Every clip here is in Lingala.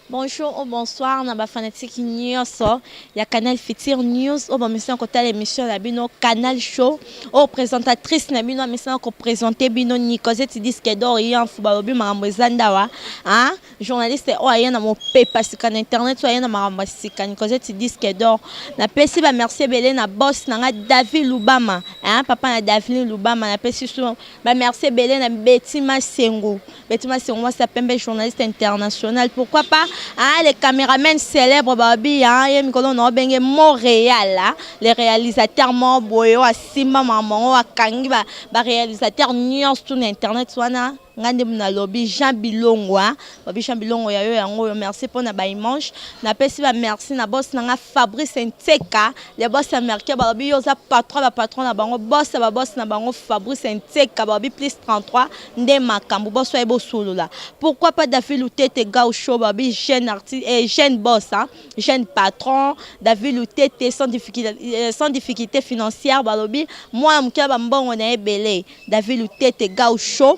Bonjour ou bonsoir na ba fanatiques nioso ya canal futur news oyo bamesana kotala emission na bino canal show oyo presentatrice na bino amesana ko presenter bino Nicosette disque d'or yanfu balobi makambo eza ndawa hein journaliste oyo aye na mopepa sika na internet oyo aye na makambo ya sika Nicosette disque d'or napesi ba merci ebele na boss na nga David Lubama hein papa na David Lubama napesi su ba merci ebele na Betty Masengo Betty Masengo mwasi ya pembe journaliste international pourquoi pas hein, les cameramen célèbre babi hein, ye mikolo na obenge Montréal hein, les réalisateurs moko boye oyo asimba makambo yango akangi ba, ba réalisateur nyonso tu na internet wana nga nde nalobi Jean Bilongo hein, babi Jean Bilongo ya yo yango oyo merci mpona ba image napesi ba merci na boss na nga Fabrice Nteka le boss américain balobi yo oza patron ba patron na bango boss ya ba boss na bango Fabrice Nteka balobi plus 33 nde makambu boss oye bosolola pourquoi pas David Lutete Gaucho babi jeune artiste eh, jeune boss hein? Jeune patron David Lutete sans difficulté, eh, sans difficulté financière balobi mwana moke ya bambongo na ebele David Lutete Gaucho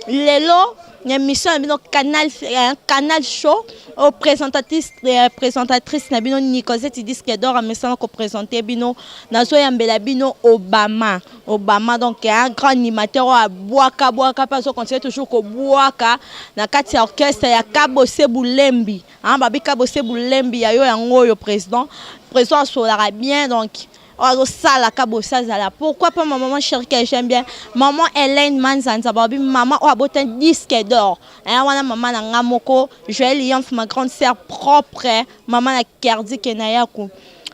lelo na émission na bino canal, eh, canal show oyo présentatrice, eh, présentatrice na bino Nicosette disque d'or amesana kopresente bino nazoyambela bino Obama Obama donc un grand animateur oyo abwaka bwaka mpe azo continuer toujours kobwaka na kati ya orchestre ya Kabose Bulembi hein, babi Kabose Bulembi ya yo yango oyo président président asolaka bien donc oyo azosala Kabose azala pourquoi pas ma maman chérie que j'aime bien maman Hélène Manzanza babi maman oyo abota disque d'or hein, wana maman na nga moko Joël Yamf ma grande sœur propre maman na Kerdi Kenayaku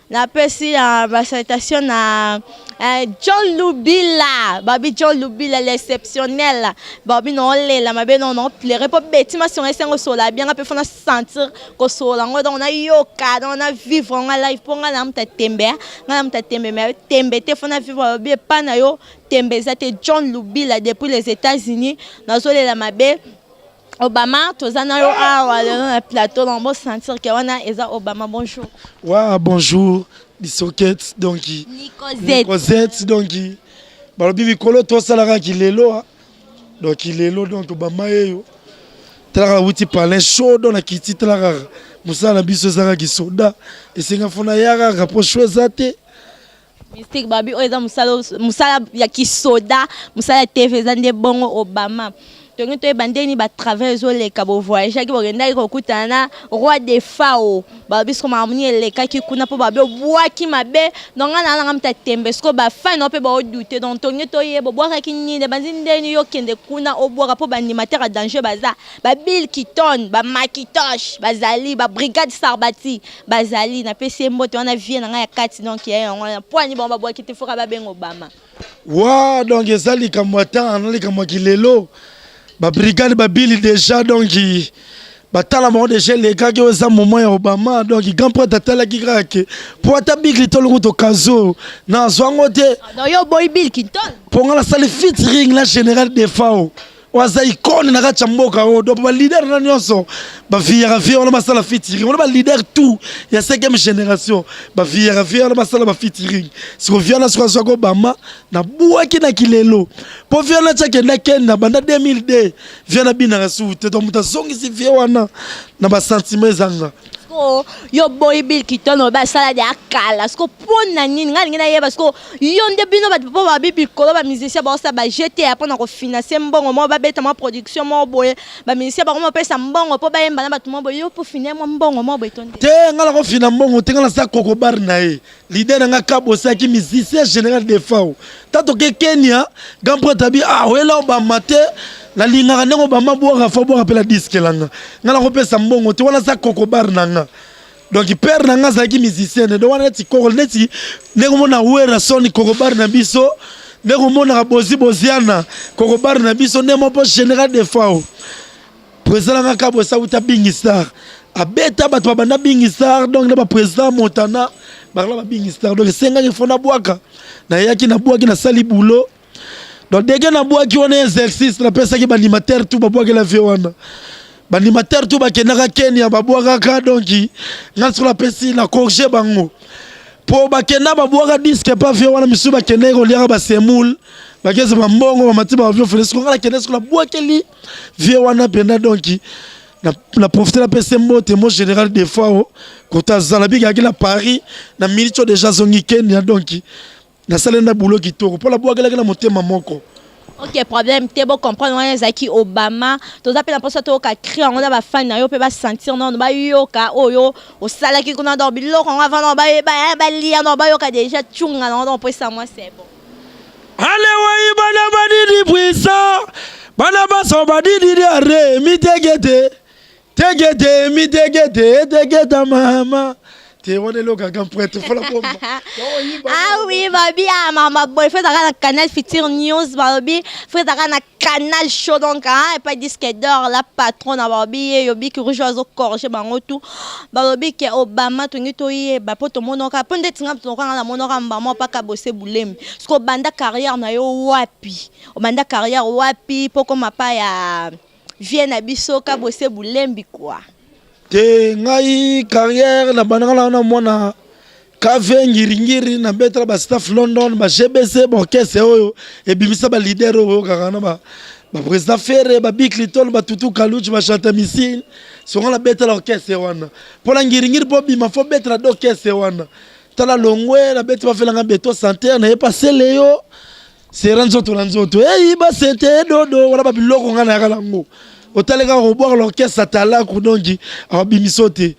Napesi uh, ba salutation na uh, John Lubila babi John Lubila l'exceptionnel babi na olela mabe na na pleurer po beti masonga esengo sola bien pe fona sentir ko sola ngo donc na yoka donc na vivre nga live po nga na muta tembe nga na muta tembe mais tembe te fona vivre babi epa na yo tembe eza te John Lubila depuis les États-Unis nazolela mabe Obama toza na yo awa lelo na plateau donc bo sentir que wana eza Obama bonjour. Ouais, bonjour Bisoket donc Nicosette. Nicosette donc balobi mikolo tosalaka kilelo donc kilelo donc Obama yeyo talaka wuti palin chaud donc nakiti tala kaka mosala na biso ezalaka kisoda esenga fona ya kaka mpo choix eza te. Mystique babi oyo eza mosala mosala ya kisoda mosala ya TV eza nde bongo Obama tongi toyeba ndeni ba travail ezoleka bovoyageaki bokendaki kokutana na roi de fao balobi siko makambo nini elekaki kuna mpo babi obwaki mabe donc nga naa nanga mta tembe siko bafani nao mpe baodute donc tongi toyeba obwakaki nini ebandi ndeni yo okende kuna obwaka mpo baanimateur ya danger baza ba Bill Kiton ba Makitosh bazali ba brigade Sarbati bazali napesi ye mbote wana vie na ngai ya kati donc ya yango wana poani bango babwaki te foka babenga Obama. Wa donc eza likambo ya temps na likambo ya kilelo babrigade babili déjà donc batala bango déjà elekaki oyo eza moment ya Obama donc grand prêtre atalaki kaka ke po ata Bill Clinton kutu okazo nazwa yango te. Donc yo oboyi Bill Clinton? Mpo nga nasali featuring na général Defao oyo aza icone na kati ya mboka oyo donc baleader na nyonso baviyaka vie wana basala featuring wana baleader tout ya 5e génération baviyaka vie wana basala bafeaturing siko vie wana siko azwaki Obama nabwaki na kilelo mpo vie wana ti akenda kenda banda 2002 vie na binaka suku te donc moto azongisi vie wana na basentiment ezanga. Siko yo boyi Bill Clinton oyo basala de akala siko mpo na nini ngai alingi nayeba siko yo nde bino bato mpo babi bikolo ba musicien baosala ba GTA mpo na kofinanse mbongo moko babeta mwa production moko boye ba musicien bango mopesa mbongo mpo bayemba na bato moko boye yo mpo fina mwa mbongo moko boye to nde te ngai nakofina mbongo te ngai nasala kokobar na ye Leader na nga Kabose aki musicien général Defao. Tato ke Kenya, grand prêtre abi ah oyela Obama te. Nalingaka ndenge Obama bwaka fo bwaka pe la disque la nga. Nga nakopesa mbongo te wana za kokobar na nga. Donc père na nga azalaki musicien ne donc wana neti koko neti ndenge omona Werrason kokobar na biso ndenge omonaka Bozi Boziana kokobar na biso ndenge moko général Defao. President nanga Kabwe sauta Bingi Star abeta bato babanda Bingi Star donc na ba president Montana bakala ba Bingi Star donc esengaki fo nabwaka nayaki nabwaki nasali boulot donc dege nabwaki wana exercice napesaki ba animateur tout babwakela vie wana ba animateur tout bakendaka Kenya babwakaka donc nga sikoyo napesi na corrige bango po bakenda babwaka disque pa vie wana misusu bakendaki koliaka basemoule bakeza bambongo bamati ba avion fele sikoyo nga nakende sikoyo nabwakeli vie wana mpenza donc. Na, na profite napesa mbote mo général Defao kota azala bikaki na Paris na minute oyo déjà azongi Kenya, donc nasali na boulot kitoko mpo nabwakelaki na motema moko. Ok, problème te, bocomprendre. Wana ezalaki Obama. Toza mpe na mposa toyoka cri yango na bafani na yo mpe basentir nano, bayoka oyo osalaki kuna. Donc biloko yango avant nano balia, nano bayoka déjà tshunga nango, donc po esa mwa c'est bon. Ale wai bana badidi puissant, bana baso badidi are mitegete tegete mitegete tegeta mama te. Wana elokaka prêtre fola bomba. Ah oui, babi, ah mama boy, faut ezalaka na Canal Future News. Balobi faut ezalaka na Canal Show, donc hein, epai disque d'or la patron na balobi ye yobiki rouge azocorriger bango tout. Balobi ke Obama, tongi toyeba mpo tomonaka mpo ndeti nga tokanga namonaka mbama mpaka bose Bulembi. Soki obanda carrière na yo wapi? Obanda carrière wapi mpo koma pa ya vie na biso ka bose Bulembi quoi? Te, ngai carrière nabandaka na wana mwana kave ngiringiri, nabetela bastaff London, ba GBC, baorchestre oyo ebimisa baleader oyo oyokaka na baprésident Ferre, babicliton, batutu Kaluchi, bachanta misine. Songo nabetela orchestre wana mpo na ngiringiri, mpo bima fo betela do orchestre wana. Tala longwe nabeti, bafelanga beto santer nayepa sele yo sera nzoto na nzoto eyi basete dodo wana babiloko ngai nayaka nango. Otali kaka kobwaka l'orchestre atalaku, donc awabimiso te.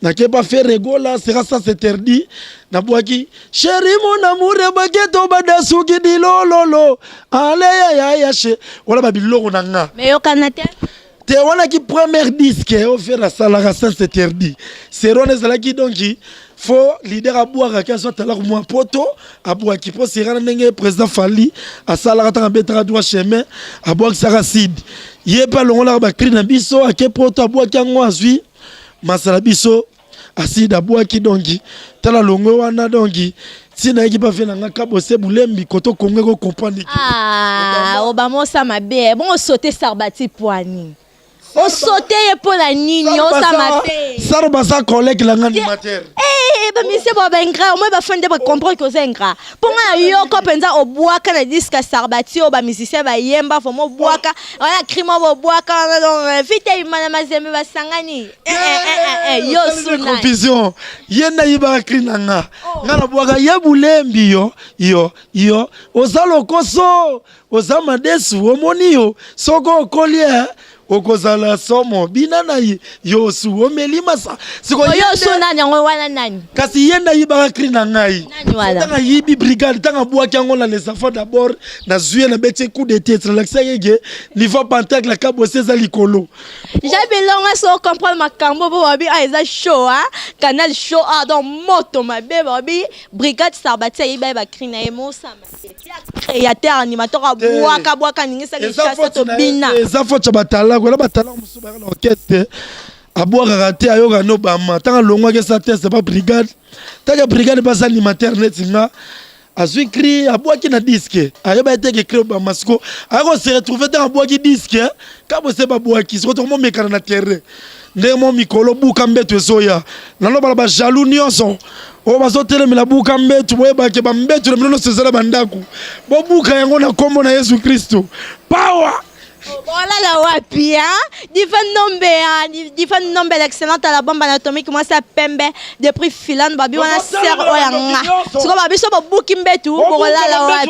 Nakepa Ferre Gola sera sans interdit, nabwaki chéri mon amour baketo badasuki dilololo aleyayaya she wana babiloko na nga. Mais yokana te. Te, wanaki première disque oyo Ferre asalaka sans interdit. Sero wana ezalaki, donc fo leader abwakaki, azwa talaka mwa poto abwaki mpo sera na ndenge président Fally asalaka ntango abetaka droit chemin, abwakisaka sid ye mpe alongolaka bacri na biso, ake poto abwaki yango, azwi masala biso aside abwaki. Donc tala longwe wana, donc ntina yaki bafe na nga Kabose Bulembi koto Kongo ekocomprendre. Ah, Obama osala mabe. Bongo osote Sarbati poani, osote ye mpo na nini? Osala mabe. Saro baza collègue na nga animateur. Eh, bamisie ba baingrat omoi bafani nde bacomprendre ke oza ingrat. Mpo nga na yoko mpenza obwaka na disque ya Sarbati oyo bamusicien bayemba, vraiment obwaka wana cri moko bobwaka wana. Donc vite ima na Mazembe basangani. Eh, eh, eh, eh, yo suna confusion ye nayibaka cri na nga. Nga nabwaka ye Bulembi yo yo yo oza lokoso, oza madesu, omoni yo soki okoli e okozala somo bina na ye yosu omeli masa. Sikoyo yo su nani yango wana nani? Kasi ye nde ayibaka cri na ngai. Nani wana? Ntango ayibi brigade, ntango abwaki yango na les enfants d'abord, nazwi ye, nabeti coup de tête, nalakisaki eke niveau pentacle akabwesi eza likolo. Ja bilongo so comprendre makambo bo babi. Ah, eza show, ah Canal Show. Ah, donc moto mabe babi brigade Sarbati ayiba ye bacri na ye mosama créateur animateur abwaka bwaka ningisaki eza shasa tobina. Eza faute ya batalako ela batalako mosusu bayaka na orchestre, abwakaka te, ayoka no bama. Ntango alongwaki esa teste pa brigade, ntango brigade baza animateur neti nga, azwi cri abwaki na disque, ayeba ete ke cri Obama. Siko ayako se retrouve ntango abwaki disque kabo se babwaki. Siko tokomomekana na terrain ndenge mo mikolo buka mbeto ezoya. Nalobala bajaloux nyonso oyo bazotelemela buka mbetu, boyebake bambetu na bino nyonso eza na bandako, bobuka yango na nkombo na Yesu Kristo power. Bolala wapi, hein? Diva Nombe, hein? Diva Nombe, l'excellente à la bombe anatomique, mwasi ya pembe depuis Finlande. Babi wana sœur oyo ya nga. Siko babi so bobuki mbetu, bokolala wapi?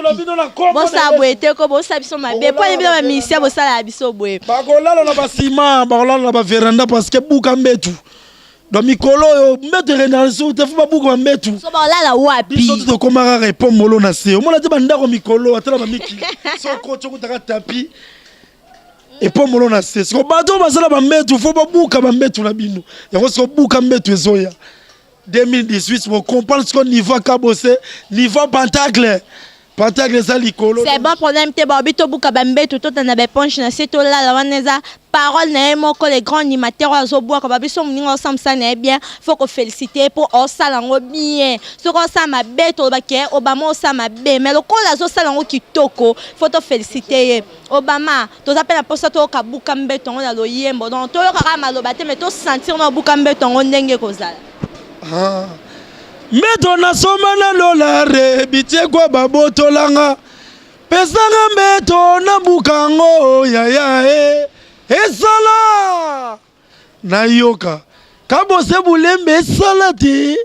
Bosala boye te ko bosala biso mabe. Po bino ba musicien bosala biso boye. Bakolala na basima, bakolala na baveranda parce que buka mbetu. Donc mikolo oyo mbetu ekendaka lisusu te, fo babuka bambetu. So bolala wapi? Biso te tokóma kaka epombolo na se. Omona te bandako mikolo atala bamikili, soko okutaka tapis epombolo na se. Siko bato oyo basala bambetu, fo babuka bambetu na bino yango. Siko buka mbetu ezoya 2018, bocomprendre siko niveau Kabose, niveau pentacle. Pentacle eza likolo. C'est bon, problème te. Babi tobuka bambetu, totanda baéponge na se, tolala. Wana eza parole na ye moko, le grand animateur oyo azobwaka babiso. Moninga osambisa na ye bien, faut koféliciter mpo osala yango bien. Soki osala mabe, tolobaki Obama osala mabe, mais lokola azosala yango kitoko, faut toféliciter ye. Obama, toza mpe na mposa toyoka buka mbeto yango na loyembo. Donc toyoka kaka maloba te, mais tosentir na buka mbeto yango ndenge ekozala. Ah. Mbeto nasomba na dolare, bitiekwa babotolanga, pesanga mbeto nabuka yango yaya e esala. Nayoka kabose bulembe esala te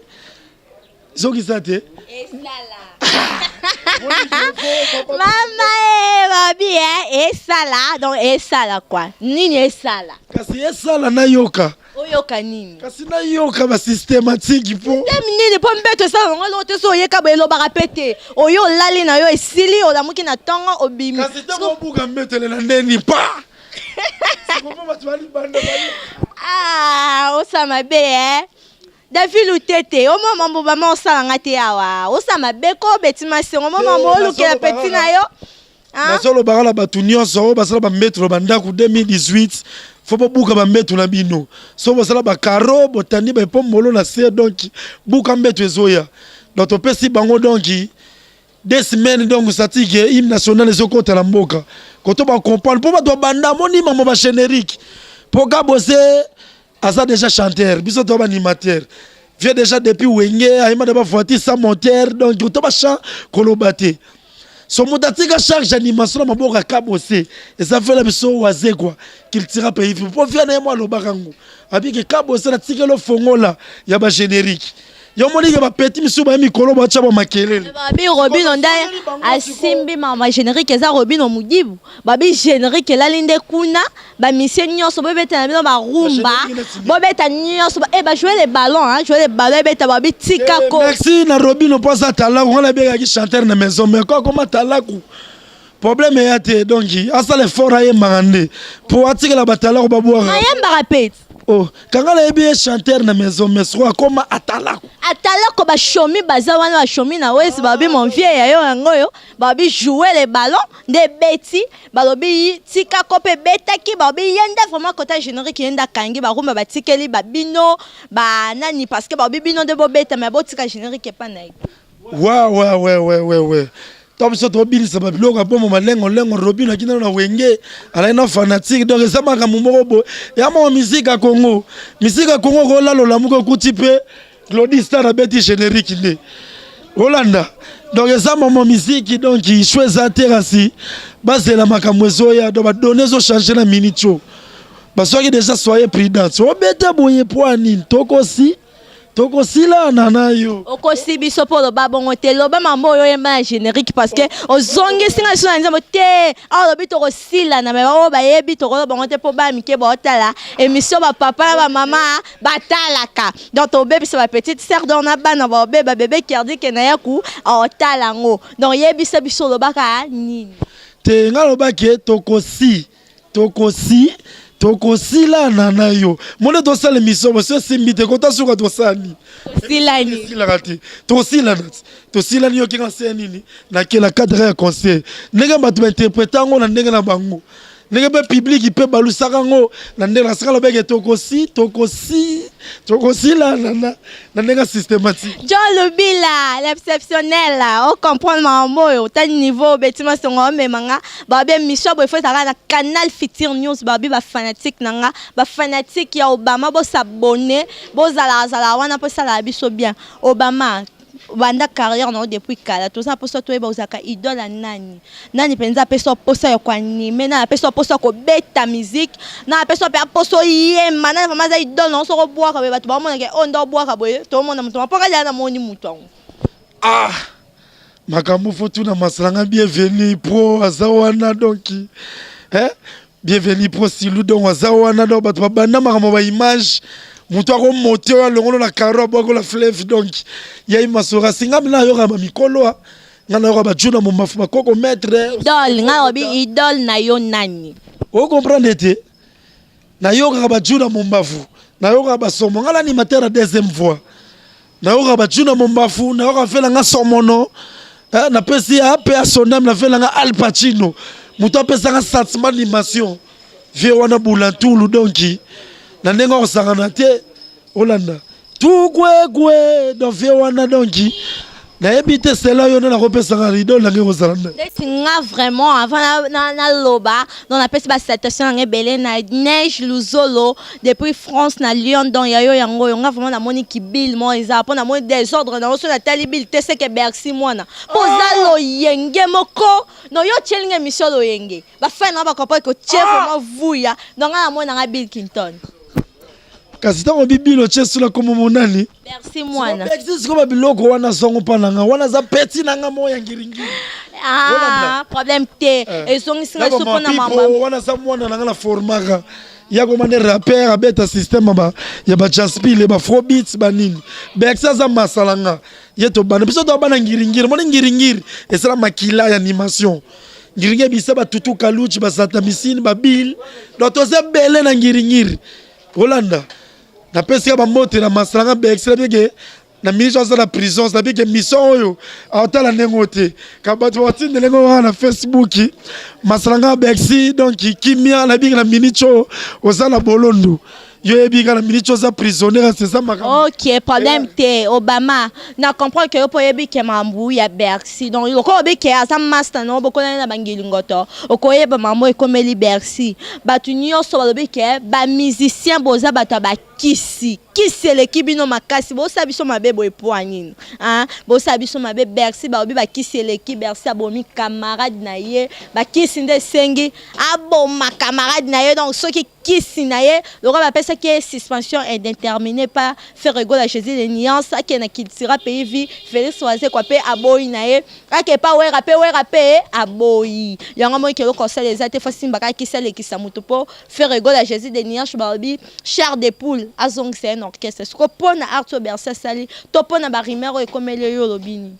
zongisa te esala mama e babi e esala donc esala quoi nini esala kasi esala nayoka oyoka nini kasi nayoka basystematique mpo système nini mpo mbeto esala yango eloko te so oyeka boye elobaka mpe te oyo olali na yo esili olamuki na ntongo obimi kasi ntango obuka mbeto elela ndeni pa sikopo bato balibanda ah osala mabe eh David Lutete omwa mambo bama osala nga te awa osala mabe ko obeti masengo mwa mambo olukela peti na yo nazolobaka na bato nyonso oyo basala bambeto na bandako 2018 fo bobuka bambeto na bino so bosala bakaro botandi baepombolo na se donc buka mbeto ezoya donc topesi bango donc deux semaines donc satike hymne national ezokota na mboka koto bacomprendre mpo bato babanda amoni mambo bagénérique mpo kabose aza déjà chanteur biso to baanimateur vieux déjà depuis wenge ayemba na bavoiture sans moteur donc to bachan koloba te so moto atika charge animation na maboko ya kabose eza fela biso wazekwa cultura pays mpo via na ye mo alobaka yango abike kabose natikeli ofongola ya bagénérique yo omoni ke bapeti misusu baye mikolo batya ba makelele babi robino nde asimbi mama générique eza robino mudibu babi générique elali nde kuna bamisie nyonso bobeta na bino barumba bobeta nyonso e bajoue le ballon hein, joue le ballon ebeta babi tika ko merci na robino mpo aza talaku ngai nabengaki chanteur na maison mais ko akoma talaku problème eya te donc asala effort ayembaka nde mpo atikela batalaku babwaka ayembaka mpe oh kanga nayebi ye chanteur na maison mais soko akoma atalaku atalako bashomi baza wana bashomi na wesi babi mon vieux ya yo yango oyo babi jouer le ballon nde ebeti balobi tika ko mpe ebetaki balobi ye nde vraiment kota générique ye nde akangi barumba batikeli babino banani parce que balobi bino nde bobeta mais botika générique epa na ye wa wa we we we we to biso tobilisa babiloko ya bomo malengo lengo robino akindano na wenge alaki na fanatique donc eza makambo moko boye ya moko misike ya congo misike ya congo kolalola moko okuti mpe glodi star abeti générique nde olanda donc eza momo misiki donc sho eza te kasi bazela makambo ezoya donc badone ezochange na minute oyo bazwaki déjà soyez prudence obeta boye po nini tokosi tokosilana na yo okosi biso mpo oloba bongo te loba mambo oyo oyemba na générique parce que ozongisi nga lisusu na nzembo te awa olobi tokosilana me baoyo bayebi tokoloba bango te mpo bana mike baotala émission bapapa na bamama batalaka donc tobebisa bapetite sœur donc na bana baobeba bebe kerdike na yaku aotala yango donc yebisa biso olobaka nini te nga alobaki tokosi tokosi tokosilana na yo monde tosala émission boso esimbi te kota suka tosala nini tosilani esilaka te tosilana ti tosilani yo kinga se nini nakela cadre ya conseil ndenge bato bainterprete yango na ndenge na bango ndenge mpe publiki mpe balusaka yango na ndenge nasaka lobeke tokosi tokosi tokosilana na na ndenge systématique John Lubila l'exceptionnel ocomprendre makambo oyo otali niveau obeti masongo omema nga babi émission boye fo ezalaka na canal futur news babi bafanatique na nga bafanatique ya obama bosabone bozalazala wana mpo esalaka biso bien obama banda carrière na yo depuis kala toza na mposa toyeba ozalaka idole ya nani nani mpenza apesa yo mposa ya koanime nani apesa yo mposa ya kobeta musique nani apesa yo mpe mposa oyemba nani vraiment aza idole na yo soki obwaka boye bato baomonaka oyo nde obwaka boye tomona moto mpo kaka namoni moto yango ah makambo fo tuna masalanga bienvenu pro aza wana donc eh? bienvenu pro silu donc aza wana donc bato babanda makambo ba image moto akomote oyo alongolo na karo abwakola fleuve donc yai masoro asingami na ayoka bamikolo a nga nayoka bajuna momafu bakoko maître idole nga nalobi idole na yo nani ocomprendre te nayokaka bajuna mombafu nayokaka basomo nga na animateur ya deuxième voix nayokaka bajuna mombafu nayokaka fela nga somono eh, napesi ape asonam nafela nga al pacino moto apesanga sentiment animation vie wana bulantulu donki na ndenge akosangana te olanda tukwekwe donc vie wana donki nayebi te sela yo nde nakopesanga rido nange kozala nde neti nga vraiment avant naloba donc napesi basalutation nanga ebele na neige luzolo depuis france na lyon donc ya yo yango oyo nga vraiment namoni kibile moko eza mpo namoni désordre nango so natali bile te seke bercy mwana mpo oza loyenge moko non yo otielinga émission loyenge bafai nanga bacomprendre kotie vraiment vuya donc nga namoni nanga bill kinton. Kasi ntango bibilo tie sula komo monani. Merci mwana. Merci sikoyo ba biloko wana songo mpa na nga wana aza petit na nga moko ya ngiringiri. Ah, problème te. Eh. Ezongisi nga so mpona mama. Wana aza mwana na nga na formaka. Ya koma nde rapper abeta système ba ya ba jaspile ba afrobeats ba nini. Bercy aza masala nga. Ye tobanda biso tobanda ngiringiri. Moni ngiringiri esala makila ya animation. Ngiringiri bisa ba tutu kaluchi ba satamisine ba bill. Donc toza ebele na ngiringiri. Olanda. Napesi ka bambote na masala nga Bercy na bike na minute aza na prison na bike mission oyo aotala ndenge oyo te ka bato batindele ngo wana na Facebook masala nga Bercy donc kimia na bike na minute oyo oza na bolondu yo yebi ka na minute oza prisonnier c'est ça makambo. Ok, problème te Obama na comprendre que yo po yebi ke mambu ya Bercy donc lokola oyebi ke aza master na bokonani na bangilingoto okoyeba mambo ekomeli Bercy. Bato nyonso balobi ke ba musiciens boza bato ya bakisi kisi eleki bino makasi bosala biso mabe boye poa nini hein? Bosala biso mabe. Bercy balobi bakisi eleki. Bercy abomi camarade na ye, bakisi nde esengi aboma camarade na ye. Donc soki kisi na ye lokola bapesaki ye suspension indéterminée pa Ferre Gola Jésus de nuance akende na Cultura Pays Vie, Félix Wazekwa mpe aboyi na ye, ake pa Wera mpe Wera mpe aboyi yango. Amoki eloko kosala eza te, fo simba kaka kisi alekisa moto mpo Ferre Gola Jésus de nuance balobi chair de poule azongisa ye na orchestre. Siko mpo na art oyo Bercy asali to mpo na barumeur oyo ekomeli yo, olobi nini?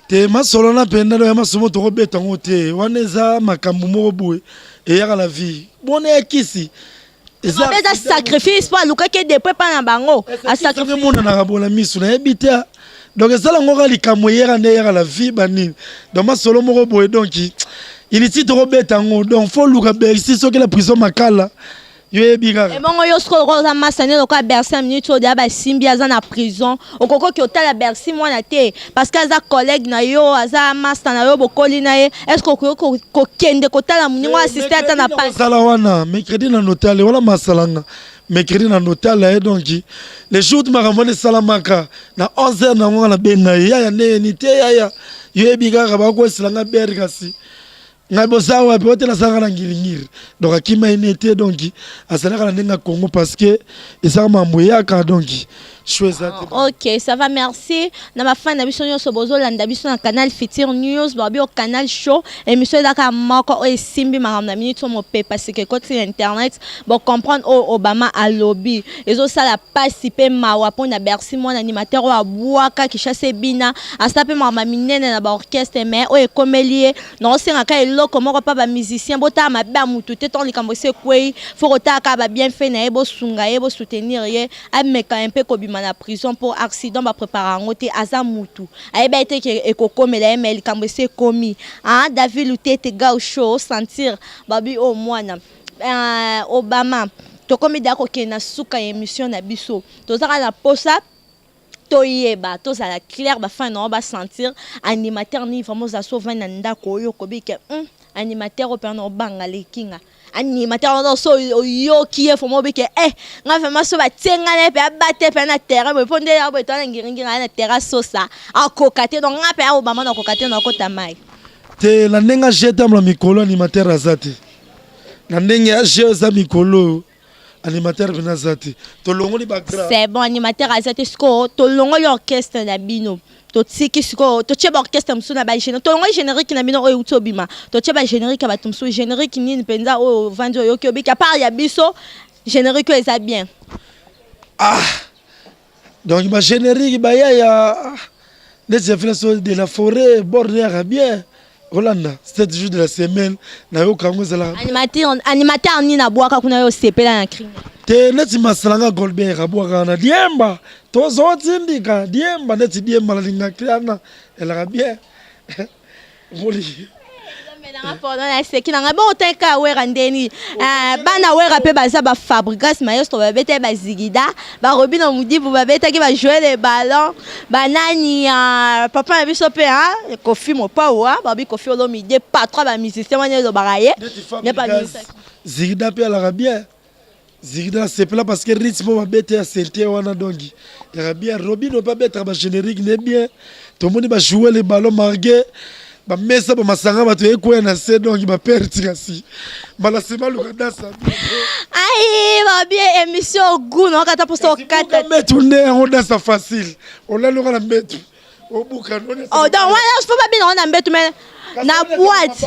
Te, masolo na mpenza ya masomo tokobeta yango te. Wana eza makambo moko boye eyaka na vie bona ya kisi. Eza sacrifice mpo alukaki depuis epa na bango. Emonanaka bona miso nayebi te. Donc ezala ngo kaka likambo eyaka nde eyaka na vie banini. Donc masolo moko boye, donc initi tokobeta yango. Donc fo luka Bercy soki na prison Makala, yo yebi kaka. Ebongo yo sikoyo, lokola oza masa nde lokola Bercy ya minute oyo deya basimbi aza na prison, okokoki otala Bercy mwana te parce que aza collègue na yo, aza master na yo, bokoli na ye? Est ce que okoki kokende kotala moningo, assiste ata na pasi? Ozala wana mercredi na notale wana masalanga mercredi na notale ye. Donc le jour makambo wana esalamaka na 11 heures nango nga nabenga ye: "Yaya, ndenge te yaya, yo yebi kaka bakoeselanga bere, kasi ngai boza wapi?" Ote nasalaka na ngiringiri. Donc akima ye ne te, donc azalaka na ndenge ya Congo parce que ezaka mambo eyaka, donc choix eza te. Ok, ça va, merci na bafani na biso nyonso bozolanda biso na Canal Future News, babi o Canal Show. Émission ezaka moko oyo esimbi makambo na minute oyo mopepa sika ekoti na internet. Bocomprendre oyo Obama alobi, ezosala pasi mpe mawa mpona Bercy mwana animateur oyo abwaka Kinshasa ebina, asala mpe makambo ya minene na baorchestre, mais oyo ekomeli ye, naosengaka eloko moko mpa bamusicien: botala mabe ya mutu te. Ntango likambo esi ekwei, fo kotala kaka babienfait na ye, bosunga ye, bosoutenir ye, ameka mpe kobima na prison mpo accident baprépare yango te. Aza mutu ayeba ete ke ekokomela ye, mais likambo esi ekomi. Ah, David Lutete Gaucho sentir babi oyo mwana Obama. Tokomi deya kokende na suka ya émission na biso. Tozaka na posa toyeba, tozala clair, bafani na bango basentir animateur nini vraiment oza so ovandi na ndako oyo okobi ke animateur oyo mpena obanga lekinga animateur wana so oyoki ye vraiment obike nga vraiment so batie nga na ye mpe abate mpe na terrain boye mpo nde ya boye toa na ngiringiri aya na terrain sosa akoka te. Donc nga mpe Obama na akoka te na akota mai. Te, na ndenge age etambola mikolo, animateur aza te. Na ndenge age eza mikolo oyo, animateur mpena aza te. Tolongoli bagra. C'est bon, animateur aza te. Sikoyo tolongoli orchestre na bino, totiki sikoyo totie baorchestre mosusu na bagénérique. Tolongoli générique na bino oyo euti obima, totie bagénérique ya bato mosusu. Générique nini mpenza oyo ovandi oyoki obiki à part ya biso générique oyo eza bien? Ah, donc bagénérique baya ya neti ya Félix de la Forêt bord yaka bien. Olanda 7 jours de la semaine, nayoka yango ezalaka. Animateur nini abwaka kuna yo osepela na crime? Te, neti masalanga Golbert abwakaka na diemba, tozotindika diemba, neti diemba nalingaki wana elaka bien moli. Nanga pardon, naseki nanga bon. Oteka Wera ndeni bana Wera mpe baza bafabrigas maestro, babetaki bazigida, barobino Mudibu, babetaki bajouer le ballon, banani, papa na biso mpe Kofi Mopao, babi Kofi Olomide, patron bamusicien wana elobaka ye. Zigida mpe alaka bien. Zigida asepela parce que rythme oyo babete ya sente wana, donc yaka bien. Robino mpe abetaka bagénérique ne bien. Tomoni bajouer le ballon margue. Bamesa bamasanga bato ekweya na se, donc baperti. Kasi mbala nsima luka dasa. Ai, babi émission goût na okata mposa okata. Mbetu nde yango dasa facile, olaluka na mbetu, obuka. Oh, donc wana faut babina ngo na mbetu, mais na boîte,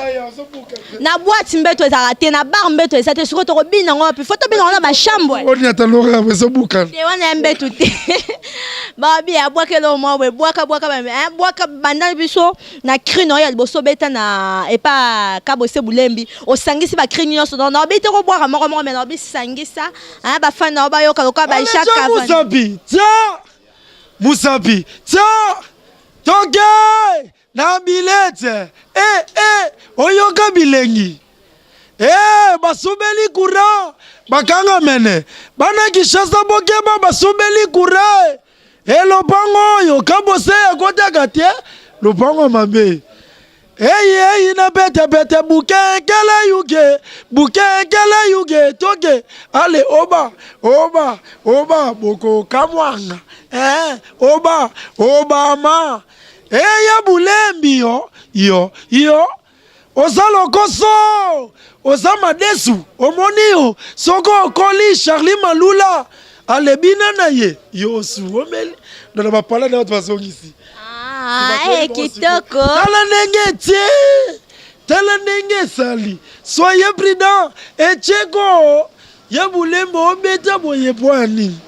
na boîte mbeto ezalaka te, na bar mbeto eza te. Sikoyo tokobina yango wapi? Faut tobina yango na bachambre. Oniata loka ezobukana. Te, wana ya mbetu te. Babi abwakeli oyo mwa boye, bwaka bwaka bwaka. Banda biso na cri na oyo ya liboso, obeta na epa Kabose Bulembi, osangisi bacri nyonso. Donc naobi te kobwaka moko moko, mais naobi sangisa bafani na yo bayoka lokola baisha. Musapi tia, musapi tia, toke na bilete e e oyoka bilengi e basubeli courant, bakanga mene bana Kinshasa, bokeba, basubeli courant e lopango oyo Kabose akotaka te, lopango mabe. Eyi eyi na betebete bukenkele yuge bukenkele yuge toke ale oba oba oba boko kamwanga eh, oba obama eya bulembi yo yo yo oza lokoso, oza madesu, omoni yo soki okoli Charlie Malula alebina na ye yo osu omeli dona bapala na bato bazongisi. Ah, eh, kitoko. Tala ndenge etie, tala ndenge esali. Soyez prudent, etieko ye bulembo obeta boye po ya nini?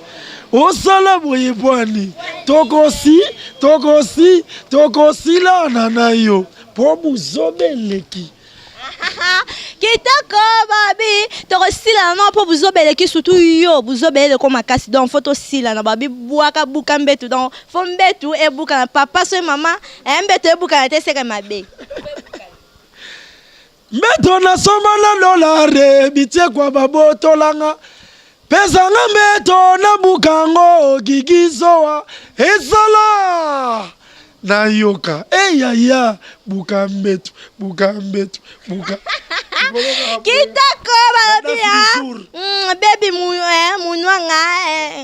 Osala boye po ya nini? Tokosi tokosi tokosilana na yo mpo buzoba eleki. Kitoko, babi tokosilana no mpo buzoba eleki, surtout yo buzoba eleko makasi. Donc faut tosilana. Babi bwaka buka mbetu, donc faut mbetu ebukana. Papa so mama, mbetu ebukana te, seke mabe. Mbeto nasomba na dolare, bitiekwa babotolanga, pesanga mbeto nabuka ngo gigizowa esala nayoka eyaya buka mbeto, buka mbeto, buka. Kitoko, balobi ya bebi munwanga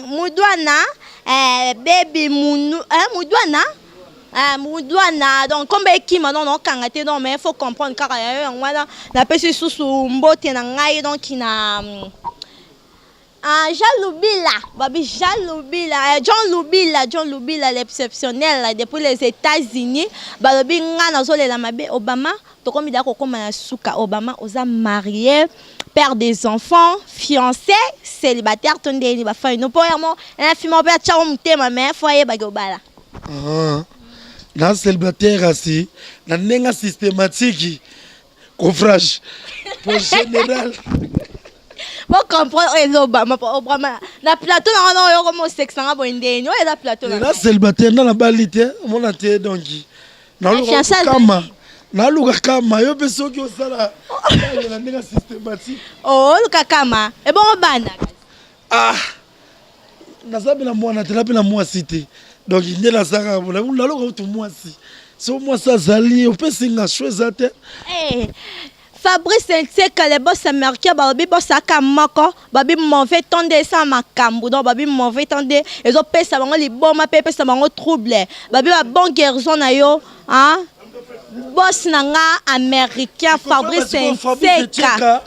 mudwana bebi munu mudwana mudwana. Donc kombo ekima, donc naokanga te. Donc mais faut comprendre kaka yayo yango wana. Napesi lisusu mbote na ngai donc na Jean Lubila, Babi Jean Lubila, John Lubila, John Lubila l'exceptionnel depuis les États-Unis. Balobi nga nazolela mabe Obama, tokomi da kokoma na suka. Obama, oza marié, père des enfants, fiancé, célibataire to ndeni bafai no po yango na fima mpe atyango motema, mais faut ayebaki obala. Ah, na célibataire, asi na ndenge systématique, coffrage po général. Bocomprendre oyo eza Obama, po Obama na plateau na wana oyo okoma osekisanga boye ndeni oyo eza plateau na na célibataire nda nabali te, omona te. Donc naluka kama, naluka kama yo mpe soki osala na ndenge systématique. Oluka kama, ebongo bana? Ah, naza mpe na mwana te, na mpe na mwasi te. Donc nde nazaka naluka kutu mwasi, so mwasi azali opesi nga sho eza te. Fabrice Nseka, le boss américain, balobi bosaka moko, babi mauvais temps nde esala makambo. Donc babi mauvais temps nde ezopesa bango liboma mpe epesa bango trouble. Babi ba bon guérison na yo, hein? Boss na nga américain Fabrice Nseka.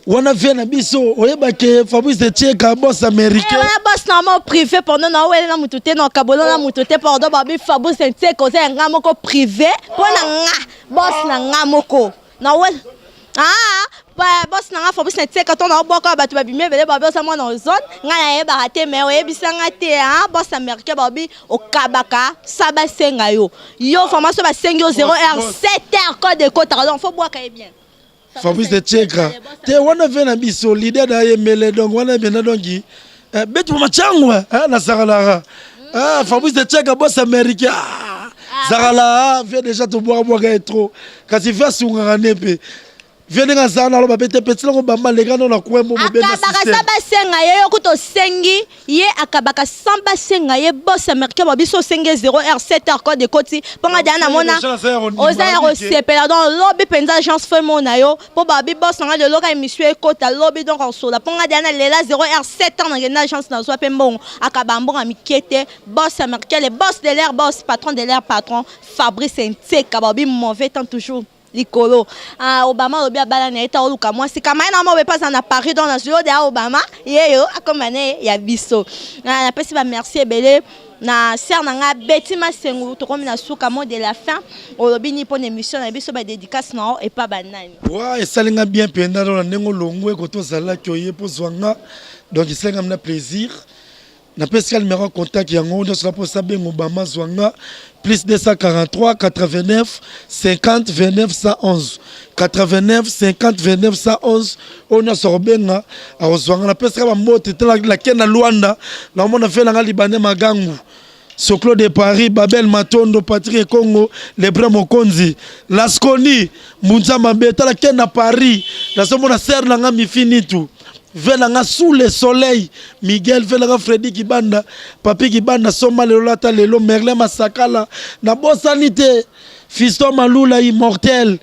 Wana vie na biso oyebake Fabrice Etieka, boss américain. Wana boss na mo privé pendant na wele na mutu te, na kabolo na mutu te. Pardon, babi Fabrice Nseka oza ya nga moko privé mpo na nga boss na nga moko na wele. Ah, boss na nga Fabrice Nseka, to na obwaka bato babimi ebele, babi oza mwana ozone, ngai nayebaka te, mais oyebisanga te. Ah, boss américain, babi okabaka sa basenga yo yo vraiment so basengi yo 0 heure 7 heures code ekotaka, donc faut bwaka ye bien. Fabrice Etieka te, wana vie na biso leader na ye mele. Donc wana mena donc betu machangu nasakalaka Fabrice Etieka, boss américain, zakala vie déjà tobwaka bwaka ye trop, kasi vie asungaka nde mpe. Vieux ndenge aza na aloba bete petit lango bamba leka no na coin mo bobenda Akabaka système. sa basenga ye, yo kuta osengi ye, akabaka sans basenga ye. Boss américain, ba biso osengi ye 0 heure, 7 heure, code ekoti mpo nga deya namona. Déjà naza ya kondima. Oza ya kosepela. Donc lobi mpenza agence fe mona yo mpo babi boss nanga lelo ka émission ekota lobi, donc osola mpo nga deya na lela 0 heure, 7 heures nakende agence, nazwa mpe mbongo. Akaba mbongo ya mike te. Boss américain, le boss de l'air, boss patron de l'air, patron Fabrice Nteka, babi mauvais temps toujours likolo. Ah, Obama alobi abala na ye ta oluka mwasi kama ye na mo mpe aza na Paris. Donc nazwi oyo deya Obama ye yo akoma ne ya biso. Ah, napesi bamerci ebele na sœur na ngai Beti Masengu. Tokomi na suka, mot de la fin, olobi nini mpo na émission na biso? Badédicace na yo epa banani? Wa, esalinga bien mpenza na ndenge olongwe koto ozalaki oye mpo ozwa nga, donc esalinga na plaisir. Napesi ka numéro ya contact yango nyonso na mposa bengo Obama, zwa nga plus 243 89 50 29 111, 89 50 29 111. Oyo nyonso akobenga akozwa nga. Napesi ka bambote te nake na Lwanda, naomona fe nanga Libanais Magangu, Soclo de Paris, Babel Matondo, Patrick Ekongo, Lebrun Mokonzi, Lasconi, Mbunza Mabe, tala ken na Paris, nazomona sœur nanga Mifinitu, ve nanga sous le soleil, Miguel, ve nanga Fredi Kibanda, Papi Kibanda, Soma lelo lata lelo, Merlin Masakala, nabosani te, Fiston Malula immortel,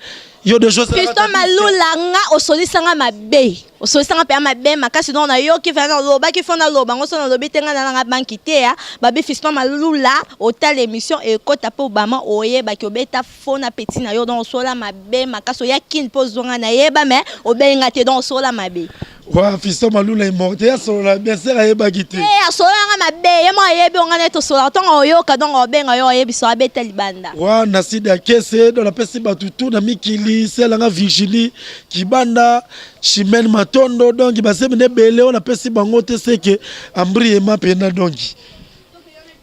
yo de choses. Fiston Malula nga osolisanga mabe, osolisanga mpe ya mabe makasi. Donc nayoki fana nalobaki fo naloba ngo, so nalobi te nga nalanga banki te ya babi. Fiston Malula, otala émission ekota mpe Obama oyebaki obeta fo na petit na yo. Donc osola mabe makasi, oya kini mpo ozwanga nayeba me obenga te, donc osola mabe. Wa, Fiston Malula immortel asolola bien sûr, ayebaki te. Te, asololanga mabe, ye mo ayebi onga neti osola ntongo oyoka, donc obenga yo oyebisa abeta libanda. Wa, na sida ya kese, donc napesi bato tu na mikili, selanga Virginie Kibanda, Chimene Matondo, donc basemi na ebele oyo napesi bango te seke ambriema mpena. Donc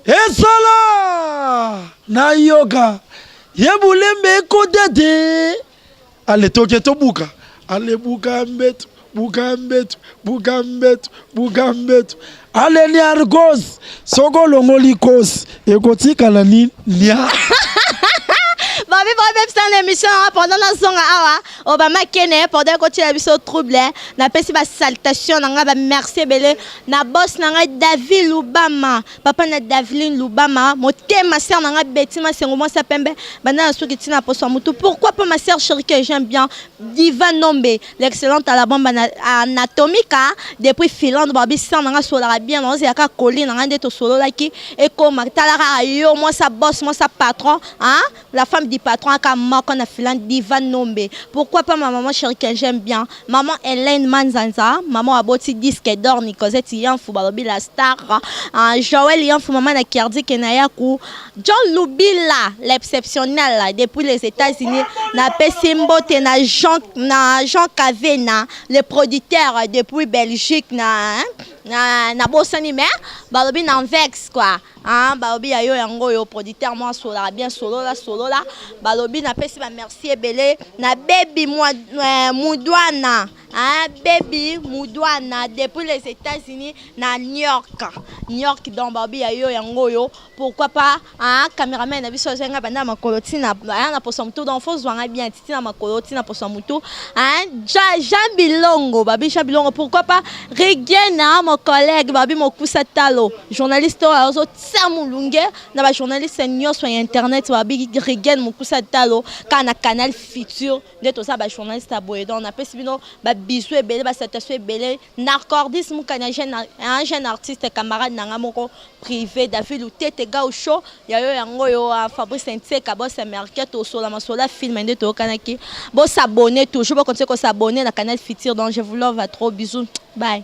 esala nayoka ye bulembe ekota te. Ale toke tobuka, ale buka mbeto, buka mbeto, buka mbeto, buka mbeto, ale niargos. Soki olongoli kosi ekotikala ni nia. Babi babebisa na émission awa pendant nazonga awa. Obama kene pendant ekotiela biso trouble. Napesi basalutation na ngai, bamerci ebele na boss na ngai David Lubama, papa na Daveline Lubama, motema sœur na ngai Beti Masengo, mwasi ya pembe banda na suki ntina poso ya mutu. Pourquoi pas ma sœur chérie que j'aime bien, Diva Nombe, l'excellente à la bombe anatomika depuis Finlande. Babi sœur na ngai asolaka bien, naozelaka koli na ngai nde tosololaki ekoma. Tala kaka yo, mwasi ya boss, mwasi ya patron, hein? La femme du patron aka moko na Finlande, Diva Nombe. Pourquoi pas ma maman chérie que j'aime bien, maman Hélène Manzanza, maman aboti disque d'or Nicosette Yanfu, balobi la star, Joël Yanfu, maman na Kerdi Kenayaku, John Lubila l'exceptionnel depuis les États-Unis. Napesi mbote na Jean Kavena, le producteur depuis Belgique na, hein? Na nabosani mais balobi na Anvex quoi, hein, balobi ya yo yango oyo producteur mwa asolaka bien, solola solola. Balobi napesi bamerci ebele na Bebi Mudwana, hein, Bebi Mudwana depuis les États-Unis na New York, New York. Donc balobi ya yo yango oyo. Pourquoi pas, hein, cameraman na biso azwanga banda makolo ntina aya na poso ya motu, donc fo zwanga bien ntina makolo ntina poso ya motu, hein, Jean Bilongo, babi Jean Bilongo. Pourquoi pas Rigena, mon collègue, babi Mokusa Talo, journaliste oyo azotia molunge na bajournaliste nyonso ya internet, babi Rigen Mokusa Talo, kaka na Canal Futur nde toza bajournaliste ya boye. Donc napesi bino babisu ebele, basalutation ebele na Cordis Mukanya, un jeune artiste, camarade na nga moko privé, David Lutete Gaucho ya yo yango oyo, Fabrice Nseka, boss américain. Tosola masolo ya film nde toyokanaki. Bosabonner toujours, bocontinue kosabonner na Canal Futur. Donc je vous love à trop, bisous, bye.